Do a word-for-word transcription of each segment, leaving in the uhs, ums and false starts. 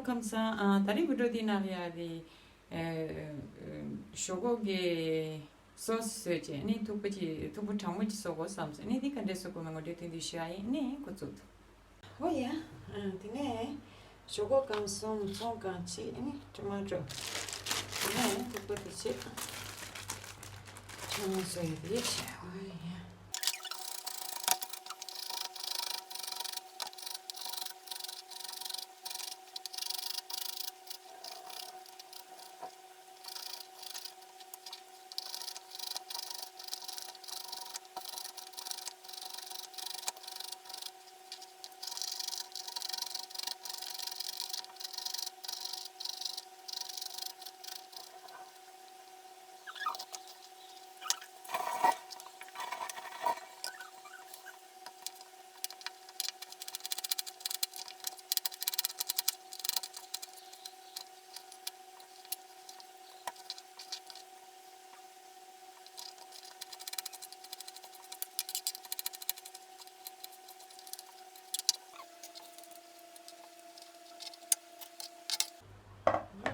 ཁམས་བཟང་། ཨ། ད་རེས་བི་ཌི་ཡོ་འདི་ནང་ལ་ཡ་དེ། ཨེ། ཞོག་ཁོག་གི་སོ་སི་བཟོས་བྱས་ནི་ཐུག་པ་ཅིག་ཐུག་པ་གྲང་མོ་ཅིག་བཟོ་དགོས་བསམ་སོང་། ནི་འདི་ག་འདྲས་བཟོ་དགོས་མིན་ངོ་སྤྲོད་དེ་འདི་ཞུ་ཡ་ཡིན། ནི་འགོ་བཙུགས་ཐུབ། ཨོ་ཡ། ཨ། དེ་ནས་ཞོག་ཁོག་སྐམ་གསུམ། ཚོང་ཁང་གཅིག་ནི་ཊོ་མ་ཊོ། དེ་ནས་ཐུག་པ་དེ་ཅིག་གྲང་མོ་བཟོ་ཡ་དེ་བྱས། ཨོ་ཡ།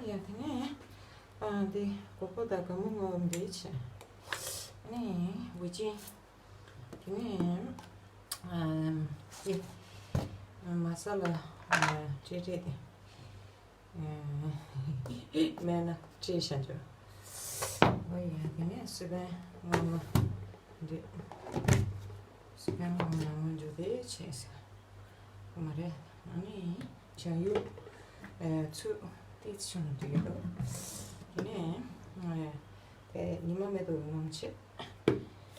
ཡ། དེ་ནས་ཨ་འདི་སྒོག་པ་དང་སྒ་མོ་སྔོན་འདི་བྱས། ཨ་ནི་འབུ་ཅན། དེ་ནས་ཨ་འདི་མ་ས་ལ་ཨ་བཀྲེས་བཀྲེས་དེ། སྨན་ན་བཀྲེས་བཞག་འཇོག་ཨོ་ཡ། དེ་ནས་སི་པན་སྔོན་མ་འདི། སི་པན་སྔོན་མ་སྔོན་འཇོག་དེ་བྱས་ཟེར། མ་རེད། ཨ་ནི་བྱང་ཡུག་ཨེ། ཚུ་ཏིས་ཆུང་འདི་འདུག་དེ་ནས་ཨེ། དེ་ཉི་མ་མེ་ཏོག་གི་སྣུམ་བྱས།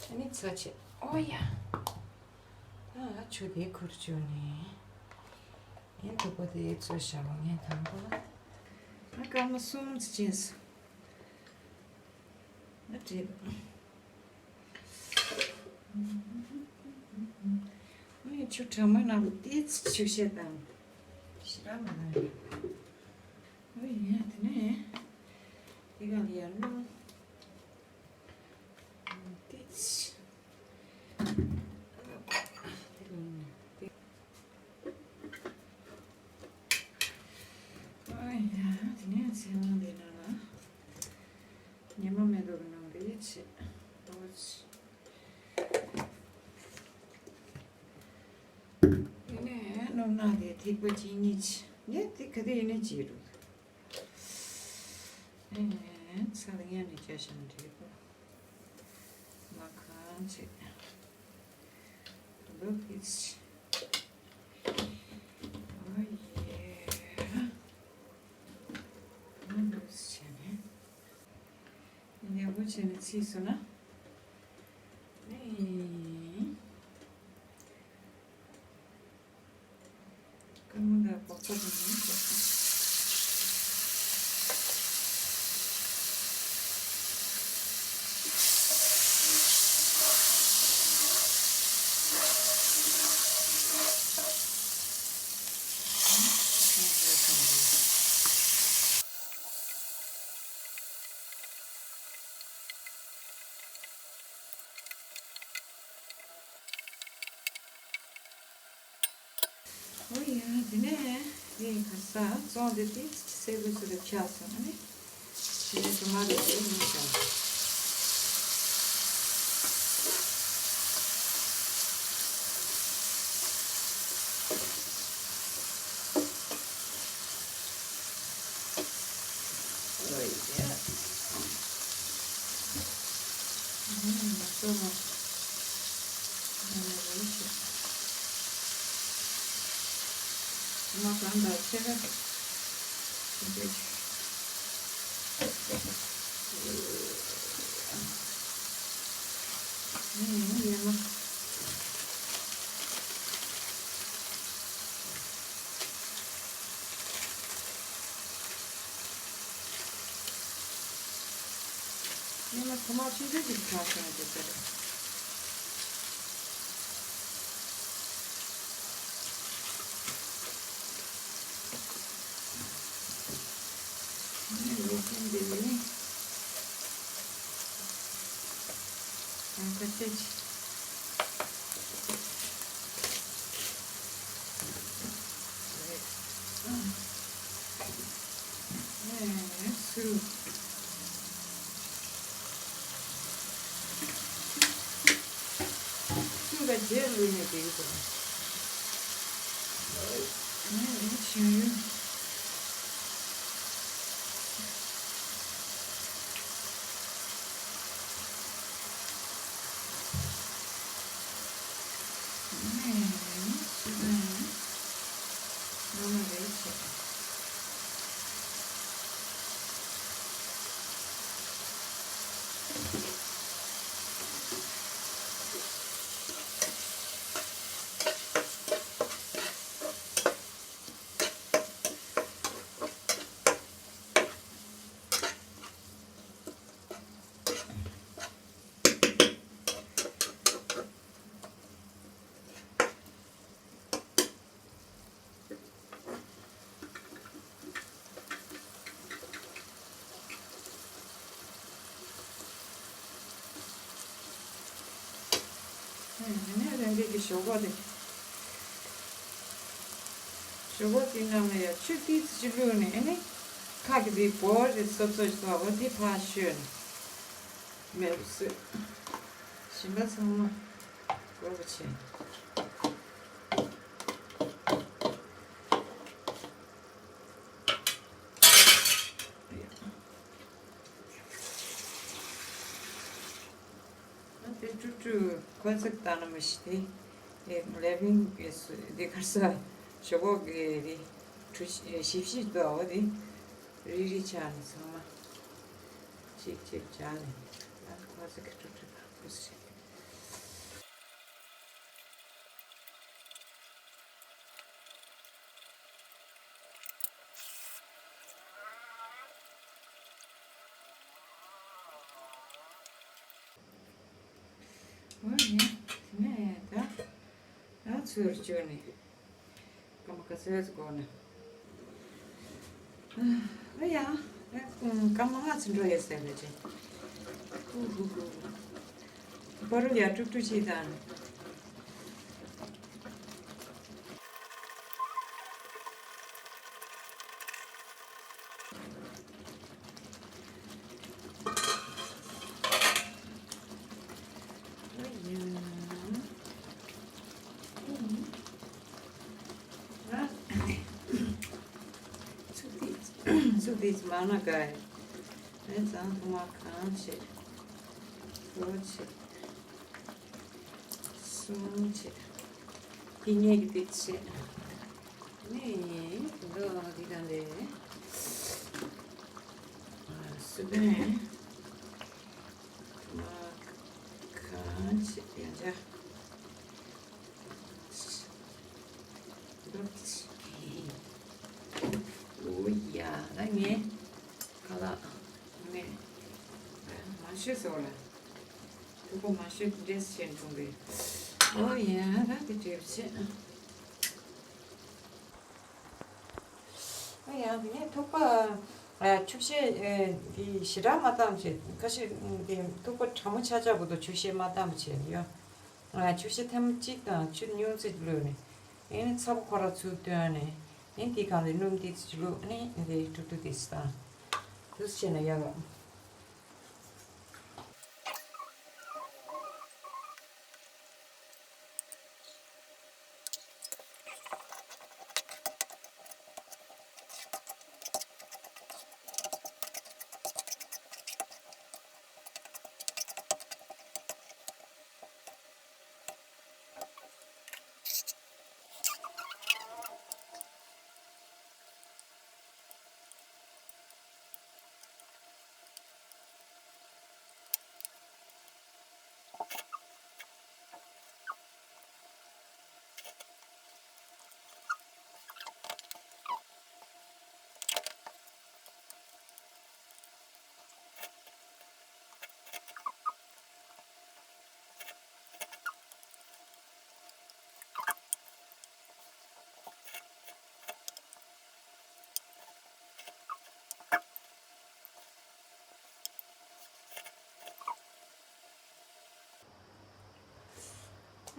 ཨ་ནི་ཚྭ་བྱས། ཨོ་ཡ། ད་ཆུ་དེ་ཁུར་བཅུག་ནས། ཨེ། ཐུག་པ་དེ་ཚོས་བཞག་པ་ངས་དང་པོ་ལ། ཨ། སྐར་མ་གསུམ་ཙམ་བྱས་སོང་། ཨ། བྲིས་འདུག་ཨ་ནི་ཆུ་གྲང་མོའི་ནང་དུ་ཏོག་ཙམ་ཆུ་བཤལ་བཏང་། ཞེ་དྲག་མ་བཏང་། ཨ་ཡ། དེ་ནས་དེ་ག་ལ་ཡར་སྣུམ། ཏོག་ཙམ། ཨ་ཡ། དེ་ནས་ཚལ་སྣ་འདི་ནང་ལ་ཉི་མ་མེ་ཏོག་གི་སྣུམ་འདི་བྱས། ཨོ་ཙི། དེ་ནས་སྣུམ་སྣ་དེ་ཐིགས་པ་གཅིག་གཉིས་བྱས། ངས་དེ་ག་དུས་ཡིན་ནའི་བྱེད་འགྲོ། ཨེ། ཚྭ་ལ་ཡང་ནས་བྱས་ཤིང་འབྲས་བུ། མ་གང་བྱེད། འདུག་གིས། ཨོ་ཡེ། འདུག་བྱས་ནས། ཡག་པོ་བྱས་ནས་ཚིག་སོང་ན། ཨེ། ཀརྨ་དང་སྒོག་པ་དེ་ནི་བྱས། ཨོ་ཡ། དེ་ནས་དེ་ག་ས་བཙོང་དེ་དེ་སེ་གོལ་སུ་རེ་ཆགས་སོང་ནི། དེ་ནས་ཊོ་མ་ཊོ་དེ་ནས་བྱས། ཨོ་ཡ། ཨ་ནི་མ་སོ་མ། ཨ་ནི་རེད་ཤག་མ་གང་དང་ཕྱེད་ཀ་ཅིག་ཨ་ནི་ཉི་མ། ཉི་མ་ཐོག་མ་ཆུང་ཆུང་ཅིག་ཆགས་སོང་། དེ་ལྟར། ཨ་ནི་ལུག་ཁྱུ་འདི་ནི། ཡང་ཁ་ཤས་ཅིག་ཨ། ཚུལ་ལ་རྗེས་ལུས་ནས་བསྡད་ཀྱི་འདུག་ངས་ཞུ་ཡུལ། ནས་ཤི་ཀ་ཡང་ནོར་མ་རེད་བྱས། ཨ་ནི་རང་རྒྱལ་གྱི་ཞོག་ཁོག་དེ། ཞོག་ཁོག་དེ་ནང་ལ་ཡ་ཆུ་ཏིག་ཙམ་བླུགས་ནས། ཨ་ནི་ཁ་གི་དེ་བོར་དེ་སོབ་སོབ་ཞིག་འདུག་པ། དེ་ཕར་བཤོས་ནས་མེད་པ་བཟོས། ཞིམ་པ་ཚང་མ་དགོས་པ་བྱས། དེ་ཀྲུག་ཀྲུག་ཁོ་ཚིག་བཏང་ན་མི་ཤེས་ཏེ། ཨེ་ལེ་བིང་གི་སུ་དེ་གར་ས་ཞོག་ཁོག་གི་རི་གྲུ་ཞིབ་ཞིབ་འདུག་འོ་དེ། རི་རི་ཆགས་ནས་ཚང་མ་ཅིག་ཅིག་བྱས་ནས། ཨ་ཁོ་ཚིག་གི་ཀྲུག་ཀྲུག་ཁོ་ཚིག་འོ་ནི་དེ་ནས་ད་ད་ཚུར་བཅུག་ནས་སྐར་མ་ག་ཚོད་འགོར་ན། ཨ་ཡ། སྐར་མ་ལྔ་ཙམ་འགྲོ་ཡོད་ཟེར་ལ་ཅི། ཧུ་ཧུ་ཧུ། པ་རུ་ཡ་ཀྲུག་ཀྲུག་ཅིག་དང་། ཚུགས་ཏིག་ཚུགས་ཏིག་མང་ན་དགའ། ཨེ་ཙང་ཐོག་མ་གང་བྱེད། གཙོ་བོ་བྱེད། གསུམ་བྱེད། འདི་གཉིས་ཀྱི་འདི་བྱེད། ནས་འདི་འདྲ་འདི་དང་འདི། སུ་བན། མ་གང་བྱེད་ཡང་ཅག་འོ་ཡ། ད་ངས་ཁ་ལག་ངས་མ་ཤོད་ཟེར་བ་ལ། ཐུག་པ་མ་ཤོད་འདྲེས་བྱས་འགྲོ་གི། འོ་ཡ། ད་དེ་འདྲས་བྱས། འོ་ཡ། དེ་ནས་ཐུག་པ་ཨ་ཆུ་བཤལ་ཨེ་དེ་ཞེ་དྲག་མ་བཏང་བྱས། ཁ་ཤས་དེ་ཐུག་པ་གྲང་མོ་ཆགས་ཆགས་བར་དུ་ཆུ་བཤལ་མ་བཏང་བྱས་ཡོད། ང་ཆུ་བཤལ་ཐེངས་གཅིག་དང་ཆུ་ཉུང་ཙམ་བླུགས་ནས། ཨེ་ནི་ཚྭ་པོ་ཁོ་ར་ཚུར་བཏོན་ནས། ཨེ་དེའི་སྒང་ལ་སྣུམ་ཏོག་ཙམ་བླུགས་ནས། ཨེ་དེ་ཀྲུག་ཀྲུག་ཏོག་ཙམ་བཏང་། འདུག་སེ་བྱས་ན་ཡག་གི།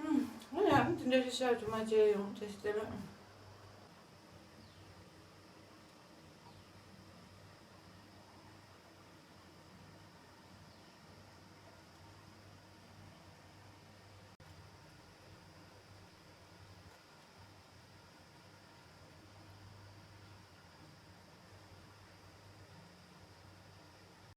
ཨུམ། ང་ཡང་དེ་འདྲ་ཞིག་ཤར་དུ་མ་བྱས་ཡོང་དེ་སྟེ་ལ།